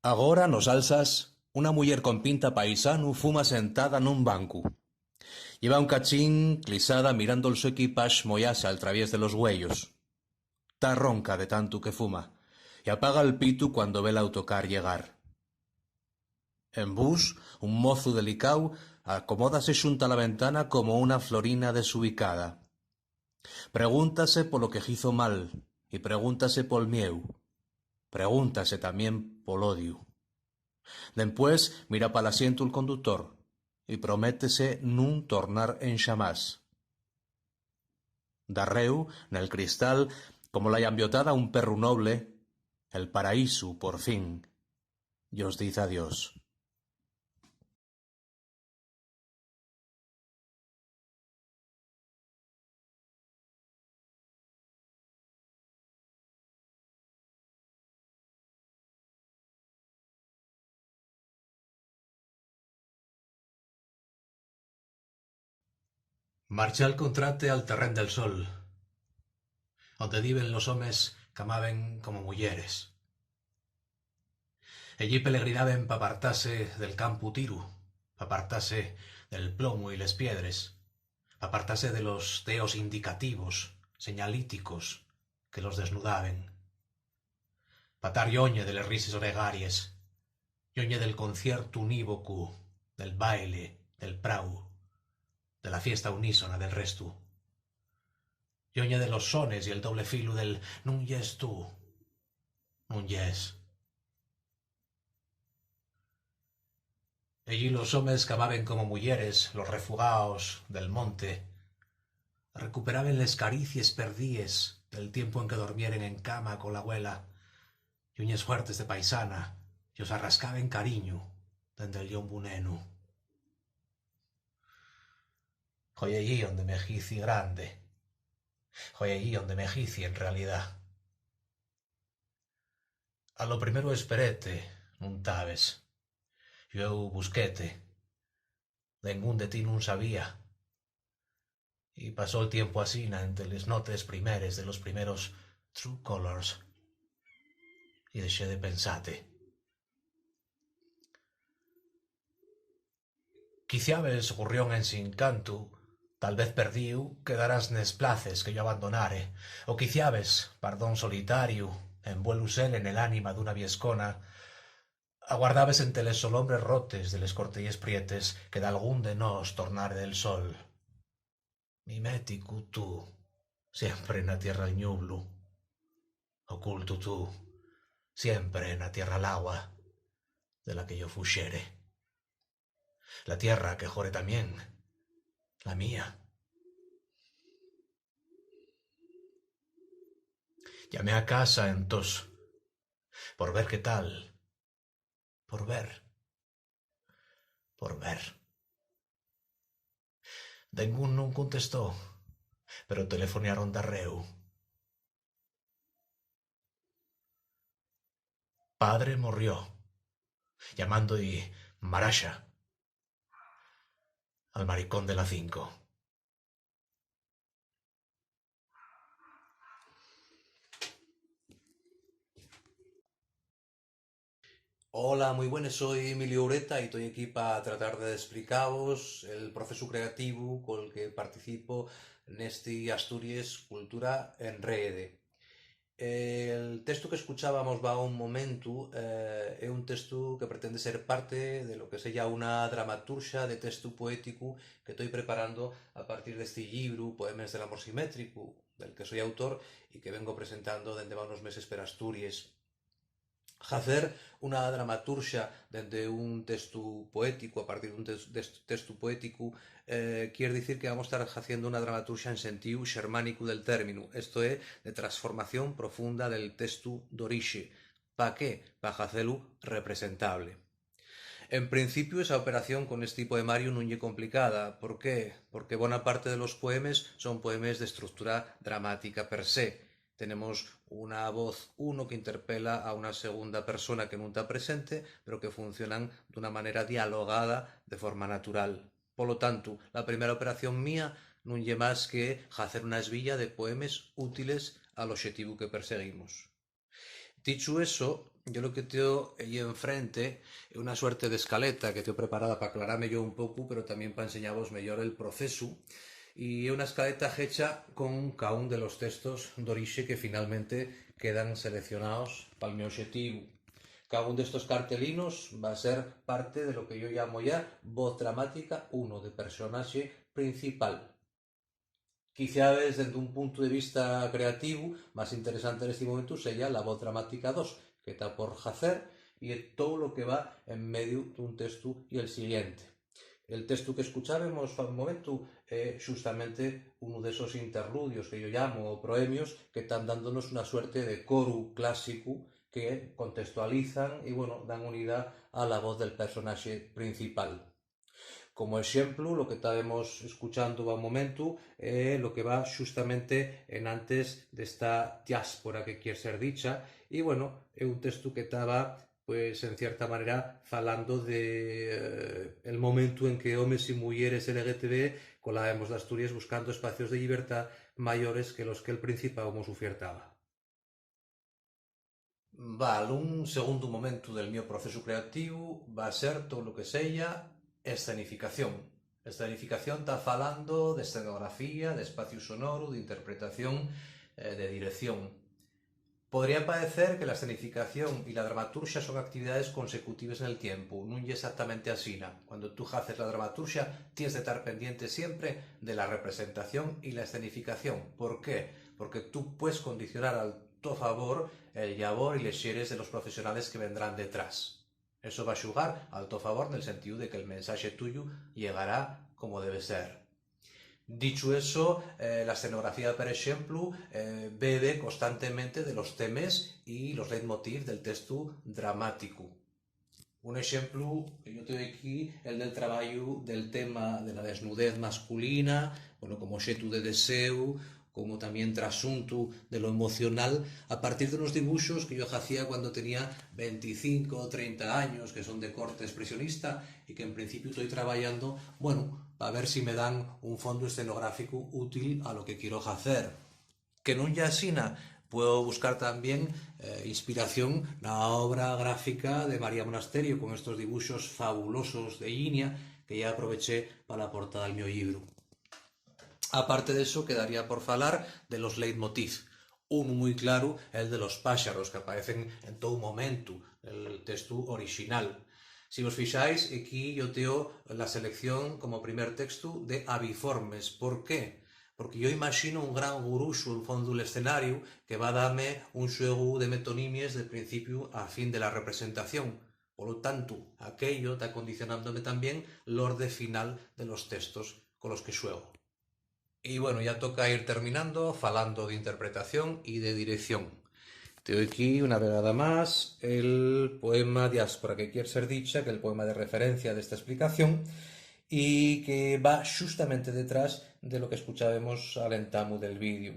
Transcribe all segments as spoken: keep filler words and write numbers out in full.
Agora, nos Alsas, una muyer con pinta paisanu fuma sentada nun bancu. Lleva un cachín clisada mirando'l so equipax moyase al traviés de los güeyos. Ta ronca de tantu que fuma, y apaga'l pitu cuando ve l'autocar llegar. En bus, un mozu delicáu acomódase xunta la ventana como una florina desubicada. Pregúntase polo que hizo mal y pregúntase pol mieu. Pregúntase tamién pol odiu. Dempués, mira pal asientu'l conductor y prométese nun tornar enxamás. Darréu, nel cristal, como la llambiotada un perru noble, el paraísu, por fin, yos diz adiós. Marcha'l contrate al terrén del sol, onde diben los homes qu'amaben como muyeres. Ellí pelegrinaben p'apartase del campu tiru, p'apartase del plomu y les piedres, p'apartase de los deos indicativos, señalíticos, que los desnudaben. Pa tar lloñe de les rises gregaries, lloñe del conciertu unívocu, del baile, del prau, de la fiesta unísona del restu. Lloñe de los sones y el doble filu del nun yes tu, nun yes. Ellí los homes qu'amaben como muyeres, los refugaos del monte, recuperaben les caricies perdíes del tiempu en que dormieren en cama cola güela, y uñes fuertes de paisana, yos arrascaben cariñu dende'l llombu nenu. Hoi ellí onde me hici grande. Hoi ellí onde me hici en realidá. A lo primero esperéte, nun tabes. Llueu busquéte. Dengún de ti nun sabía. Y pasó'l tiempu asina ente les notes primeres de los primeros True Colors. Y dexé de pensate. Quiciabes, gurrión ensin cantu, tal vez perdíu, quedarás nes places que yo abandonare, o quiciabes, pardón solitariu, envuelu sele nel ánima d'una viescona, aguardabes ente les solombres rotes de les corteyes prietes que dalgún de nós tornare del sol. Miméticu tú, siempre na tierra'l ñublu. Ocultu tú, siempre na tierra l'agua de la que yo fuxere. La tierra que jore tamién la mía. Llamé a casa entós, por ver qué tal, por ver, por ver. Dengún nun contestó, pero telefoniaron darréu. Padre morrió, llamando-y maraxa al maricón de la cinco. Hola, mui buenes, soi Emilio Ureta y toi equí pa tratar d'esplicavos el procesu creativu col que participo nesti Asturies Cultura en Rede. El testu qu'escuchábamos va un momentu, eh, é un testu que pretende ser parte de lo que seya una dramaturxa de testu poéticu que toi preparando a partir d'esti llibru, Poemes del amor simétricu, del que soi autor y que vengo presentando dende va unos meses per Asturies. Hacer una dramaturxa dende un testu poéticu, a partir d'un tes-, tes-, testu poéticu, eh, quier dicir que vamos tar haciendo una dramaturxa en sentíu xermánicu del términu, esto é, de transformación profunda del testu d'orixe. Pa qué? Pa hacelu representable. En principiu, esa operación con esti poemariu nun ye complicada. ¿Por qué? Porque bona parte de los poemes son poemes d'estructura dramática per se. Tenemos una voz uno que interpela a una segunda persona que nun ta presente, pero que funcionan d'una manera dialogada, de forma natural. Polo tantu, la primera operación mía nun ye más que hacer una esbilla de poemes útiles al oxetivu que perseguimos. Dichu eso, Yo lo que teo ellí enfrente é una suerte d'escaleta que teo preparada p'aclarame yo un pocu, pero tamién p'enseñavos meyor el procesu. Y é una escaleta hecha con caún de los textos d'orixe que finalmente quedan seleccionaos pal mio oxetivu. Caún d'estos cartelinos va a ser parte de lo que yo llamo ya voz dramática uno, de personaxe principal. Quiciabes, dende un puntu de vista creativu, más interesante nesti momentu seya la voz dramática dos, que ta por hacer, y é tou lo que va en medio d'un textu y el siguiente. El textu que escuchábemos fa un momentu é xustamente unu d'esos interludios que yo llamo, o proemios, que tán dándonos una suerte de coru clásicu que contestualizan y, bueno, dan unidá a la voz del personaxe principal. Como exemplu, lo que tábemos escuchando va un momentu é lo que va xustamente enantes d'esta diáspora que quier ser dicha, y, bueno, é un textu que taba, pues, en cierta manera, falando de, eh, el momentu en que homes y muyeres L G T B colábemos d'Asturies buscando espacios de llibertá mayores que los que'l Principáu mos ufiertaba. Val, un segundu momentu del mio procesu creativu va ser tou lo que seya escenificación. Escenificación ta falando d'escenografía, d'espaciu sonoru, d'interpretación, eh, de dirección. Podría paecer que la escenificación y la dramaturxa son actividades consecutives nel tiempu. Nun ye exactamente asina. Cuando tú haces la dramaturxa, tienes de tar pendiente siempre de la representación y la escenificación. ¿Por qué? Porque tú puedes condicionar al to favor el llabor y les xeres de los profesionales que vendrán detrás. Eso va xugar al to favor nel sentíu de que'l mensaxe tuyu llegará como debe ser. Dichu eso, eh, la escenografía, per exemplu, eh, bebe constantemente de los temes y los leitmotiv del textu dramáticu. Un exemplu que yo teo equí, el del trabayu del tema de la desnudez masculina, bueno, como oxetu de deséu, como tamién trasuntu de lo emocional, a partir d'unos dibuxos que yo hacía cuando tenía venticinco o trenta años, que son de corte expresionista y que en principiu toi trabayando, bueno, pa ver si me dan un fondu escenográficu útil a lo que quiero hacer. Que nun ye asina, puedo buscar tamién, eh, inspiración na obra gráfica de María Monasterio, con estos dibuxos fabulosos de llinia que ya aproveché pa la portada del mio llibru. Aparte d'eso, quedaría por falar de los leitmotiv. Unu mui claru, el de los páxaros, que aparecen en tou momentu el textu orixinal. Si vos fixáis, equí yo teo la selección como primer textu de aviformes. ¿Por qué? Porque yo imagino un gran guruxu en fondu del escenariu que va dame un xuegu de metonimies de principiu a fin de la representación. Polo tantu, aquello ta condicionándome tamién l'orde final de los textos colos que xuego. Y, bueno, ya toca ir terminando, falando d'interpretación y de dirección. Teo equí, una vegada más, el poema Diáspora que quier ser dicha, que el poema de referencia d'esta explicación, y que va xustamente detrás de lo que escuchábemos al entamu del vídeo.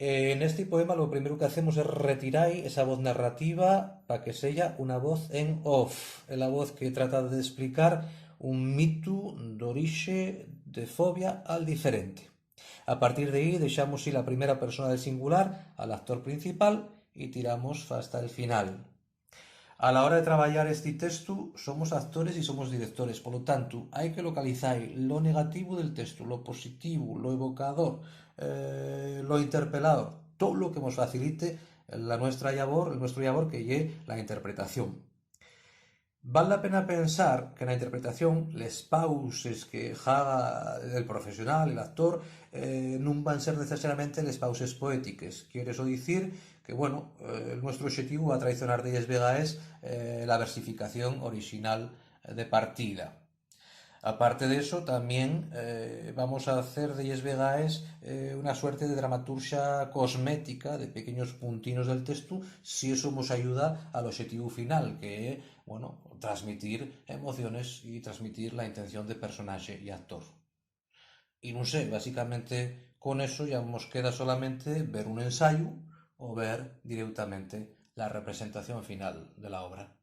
Eh, nesti poema lo primeru qu'hacemos es retirai esa voz narrativa pa que seya una voz en off, la voz que trata d'esplicar un mitu d'orixe de fobia al diferente. A partir d'ehí dexamos ir la primera persona del singular al actor principal y tiramos fasta'l final. A la hora de trabayar esti textu, somos actores y somos directores, polo tantu, hai que localizai lo negativu del textu, lo positivu, lo evocador, eh, lo interpelador, tou lo que mos facilite la nuestra llabor, el nuestru llabor, que ye la interpretación. Val la pena pensar que na interpretación les pauses que haga el profesional, el actor, eh, nun van ser necesariamente les pauses poétiques. Quier eso dicir que, bueno, eh, el nuestru oxetivu va a traicionar delles vegaes, eh, la versificación orixinal de partida. Aparte d'eso, tamién, eh, vamos a hacer delles vegaes, eh, una suerte de dramaturxa cosmética, de pequeños puntinos del textu, si eso mos ayuda al oxetivu final, que é, bueno, transmitir emociones y transmitir la intención de personaxe y actor. Y nun sé, básicamente con eso ya mos queda solamente ver un ensayu o ver directamente la representación final de la obra.